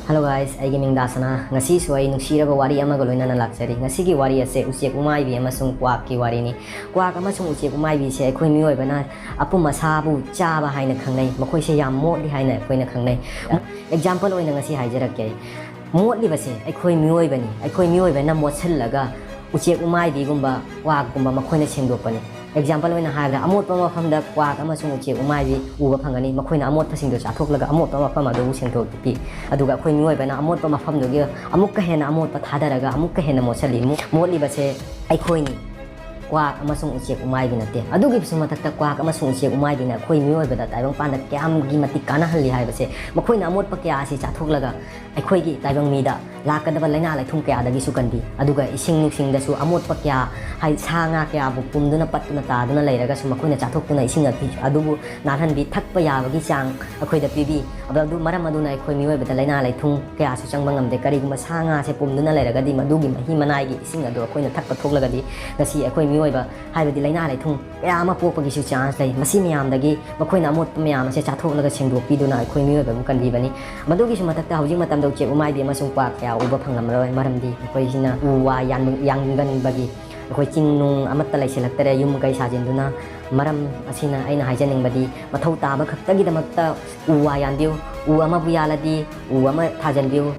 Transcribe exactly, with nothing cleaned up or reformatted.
Hello guys, ꯑꯩꯒꯤ ꯃꯤꯡ ꯗꯥꯁꯅꯥ꯫ ꯉꯁꯤꯁꯨ ꯑꯩ ꯅꯨꯡꯁꯤꯔꯕ ꯋꯥꯔꯤ ꯑꯃꯒ ꯂꯣꯏꯅꯅ ꯂꯥꯛꯆꯔꯤ꯫ ꯉꯁꯤꯒꯤ ꯋꯥꯔꯤ ꯑꯁꯦ ꯎꯆꯦꯛ ꯎꯃꯥꯏꯕꯤ ꯑꯃꯁꯨꯡ ꯀ꯭ꯋꯥꯛꯀꯤ ꯋꯥꯔꯤꯅꯤ꯫ ꯀ꯭ꯋꯥꯛ ꯑꯃꯁꯨꯡ ꯎꯆꯦꯛ ꯎꯃꯥꯏꯕꯤꯁꯦ ꯑꯩꯈꯣꯏ ꯃꯤꯑꯣꯏꯕꯅ ꯑꯄꯨꯝ ꯑꯁꯥꯕꯨ ꯆꯥꯕ ꯍꯥꯏꯅ ꯈꯪꯅꯩ꯫ ꯃꯈꯣꯏꯁꯦ ꯌꯥꯝ ꯃꯣꯠꯂꯤ ꯍꯥꯏꯅ ꯑꯩꯈꯣꯏꯅ ꯈꯪꯅꯩ꯫ Example ꯑꯣꯏꯅ ꯉꯁꯤ ꯍꯥꯏꯖꯔꯛꯀꯦ꯫ ꯃꯣꯠꯂꯤꯕꯁꯦ ꯑꯩꯈꯣꯏ ꯃꯤꯑꯣꯏꯕꯅꯤ꯫ ꯑꯩꯈꯣꯏ ꯃꯤꯑꯣꯏꯕꯅ ꯃꯣꯠꯁꯤꯜꯂꯒ ꯎꯆꯦꯛ ꯎꯃꯥꯏꯕꯤꯒꯨꯝꯕ, ꯀ꯭ꯋꯥꯛꯀꯨꯝꯕ ꯃꯈꯣꯏꯅ ꯁꯦꯡꯗꯣꯛꯄꯅꯤ꯫ Example ꯑꯣꯏꯅ ꯍꯥꯏꯔꯕꯗ, ꯑꯃꯣꯠꯄ ꯃꯐꯝꯗ ꯀ꯭ꯋꯥꯛ ꯑꯃꯁꯨꯡ ꯎꯆꯦꯛ ꯎꯃꯥꯏꯕꯤ ꯎꯕ ꯐꯪꯒꯅꯤ꯫ ꯃꯈꯣꯏꯅ ꯑꯃꯣꯠꯄꯁꯤꯡꯗꯣ ꯆꯥꯊꯣꯛꯂꯒ ꯑꯃꯣꯠꯄ ꯃꯐꯝ ꯑꯗꯨꯕꯨ ꯁꯦꯡꯗꯣꯛꯄꯤ꯫ ꯑꯗꯨꯒ ꯑꯩꯈꯣꯏ ꯃꯤꯑꯣꯏꯕꯅ ꯑꯃꯣꯠꯄ ꯃꯐꯝꯗꯨꯒꯤ ꯑꯃꯨꯛꯀ ꯍꯦꯟꯅ ꯑꯃꯣꯠꯄ ꯊꯥꯗꯔꯒ ꯑꯃꯨꯛꯀ ꯍꯦꯟꯅ ꯃꯣꯠꯁꯤꯜꯂꯤ꯫ ꯃꯣ-, ꯃꯣꯠꯂꯤꯕꯁꯦ ꯑꯩꯈꯣꯏꯅꯤ, ꯀ꯭ꯋꯥꯛ ꯑꯃꯁꯨꯡ ꯎꯆꯦꯛ ꯎꯃꯥꯏꯕꯤ ꯅꯠꯇꯦ꯫ ꯑꯗꯨꯒꯤꯁꯨ ꯃꯊꯛꯇ ꯀ꯭ꯋꯥꯛ ꯑꯃꯁꯨꯡ ꯎꯆꯦꯛ ꯎꯃꯥꯏꯕꯤꯅ ꯑꯩꯈꯣꯏ ꯃꯤꯑꯣꯏꯕꯗ ꯇꯥꯏꯕꯪꯄꯥꯟꯗ ꯀꯌꯥꯝꯒꯤ ꯃꯇꯤꯛ ꯀꯥꯟꯅꯍꯜꯂꯤ ꯍꯥꯏꯕꯁꯦ, ꯃꯈꯣꯏꯅ ꯑꯃꯣꯠꯄ ꯀꯌꯥ ꯑꯁꯤ ꯆꯥꯊꯣꯛꯂꯒ ꯑꯩꯈꯣꯏꯒꯤ ꯇꯥꯏꯕꯪ ꯃꯤꯗ ꯂꯥꯛꯀꯗꯕ ꯂꯥꯏꯅꯥ ꯂꯥꯏꯊꯨꯡ ꯀꯌꯥꯗꯒꯤꯁꯨ ꯀꯟꯕꯤ꯫ ꯑꯗꯨꯒ ꯏꯁꯤꯡ ꯅꯨꯡꯁꯤꯡꯗꯁꯨ ꯑꯃꯣꯠꯄ ꯀꯌꯥ, ꯍꯥꯏ, ꯁꯥ ꯉꯥ ꯀꯌꯥꯕꯨ ꯄꯨꯝꯗꯨꯅ ꯄꯠꯇꯨꯅ ꯇꯥꯗꯨꯅ ꯂꯩꯔꯒꯁꯨ ꯃꯈꯣꯏꯅ ꯆꯥꯊꯣꯛꯇꯨꯅ ꯏꯁꯤꯡ ꯑꯗꯨ-, ꯑꯗꯨꯕꯨ ꯅꯥꯜꯍꯟꯕꯤ, ꯊꯛꯄ ꯌꯥꯕꯒꯤ ꯆꯥꯡ ꯑꯩꯈꯣꯏꯗ ꯄꯤꯕꯤ꯫ ꯑꯗꯨ ꯃꯔꯝ ꯑꯗꯨꯅ ꯑꯩꯈꯣꯏ ꯃꯤꯑꯣꯏꯕꯗ ꯂꯥꯏꯅꯥ ꯂꯥꯏꯊꯨꯡ ꯀꯌꯥꯁꯨ ꯆꯪꯕ ꯉꯝꯗꯦ꯫ ꯀꯔꯤꯒꯨꯝꯕ ꯁꯥ ꯉꯥꯁꯦ ꯄꯨꯝꯗꯨꯅ ꯂꯩꯔꯒꯗꯤ, ꯃꯗꯨꯒꯤ ꯃꯍꯤ ꯃꯅꯥꯏꯒꯤ ꯏꯁꯤꯡ ꯑꯗꯨ ꯑꯩꯈꯣꯏꯅ ꯊꯛꯄ ꯊꯣꯛꯂꯒꯗꯤ, ꯉꯁꯤ ꯑꯩꯈꯣꯏ ꯃꯤꯑꯣꯏꯕ ꯍꯥꯏꯕꯗꯤ ꯂꯥꯏꯅꯥ ꯂꯥꯏꯊꯨꯡ ꯀꯌꯥ ꯑꯃ ꯄꯣꯛꯄꯒꯤꯁꯨ chance ꯂꯩ꯫ ꯃꯁꯤ ꯃꯌꯥꯝꯗꯒꯤ ꯃꯈꯣꯏꯅ ꯑꯃꯣꯠꯄ ꯃꯌꯥꯝ ꯑꯁꯦ ꯆꯥꯊꯣꯛꯂꯒ ꯁꯦꯡꯗꯣꯛꯄꯤꯗꯨꯅ ꯑꯩꯈꯣꯏ ꯃꯤꯑꯣꯏꯕꯕꯨ ꯀꯟꯕꯤꯕꯅꯤ꯫ ꯃꯗꯨꯒꯤꯁꯨ ꯃꯊꯛꯇ ꯍꯧꯖꯤꯛ ꯃꯇꯝꯗ ꯎꯆꯦꯛ ꯎꯃꯥꯏꯕꯤ ꯑꯃꯁꯨꯡ ꯀ꯭ꯋꯥꯛ ꯀꯌꯥ ꯎꯕ ꯐꯪꯂꯝꯃꯔꯣꯏ, ꯃꯔꯝꯗꯤ ꯃꯈꯣꯏꯁꯤꯅ ꯎ ꯋꯥ ꯌꯥꯟ-, ꯌꯥꯟꯒꯟꯕꯒꯤ ꯑꯩꯈꯣꯏ ꯆꯤꯡ ꯅꯨꯡ ꯑꯃꯠꯇ ꯂꯩꯁꯤꯜꯂꯛꯇꯔꯦ, ꯌꯨꯝ ꯀꯩ ꯁꯥꯖꯤꯟꯗꯨꯅ꯫ ꯃꯔꯝ ꯑꯁꯤꯅ ꯑꯩꯅ ꯍꯥꯏꯖꯅꯤꯡꯕꯗꯤ, ꯃꯊꯧ ꯇꯥꯕ ꯈꯛꯇꯒꯤꯗꯃꯛꯇ ꯎ ꯋꯥ ꯌꯥꯟꯕꯤꯌꯨ, ꯎ ꯑꯃꯕꯨ ꯌꯥꯜꯂꯗꯤ ꯎ ꯑꯃ ꯊꯥꯖꯤꯟꯕꯤꯌꯨ,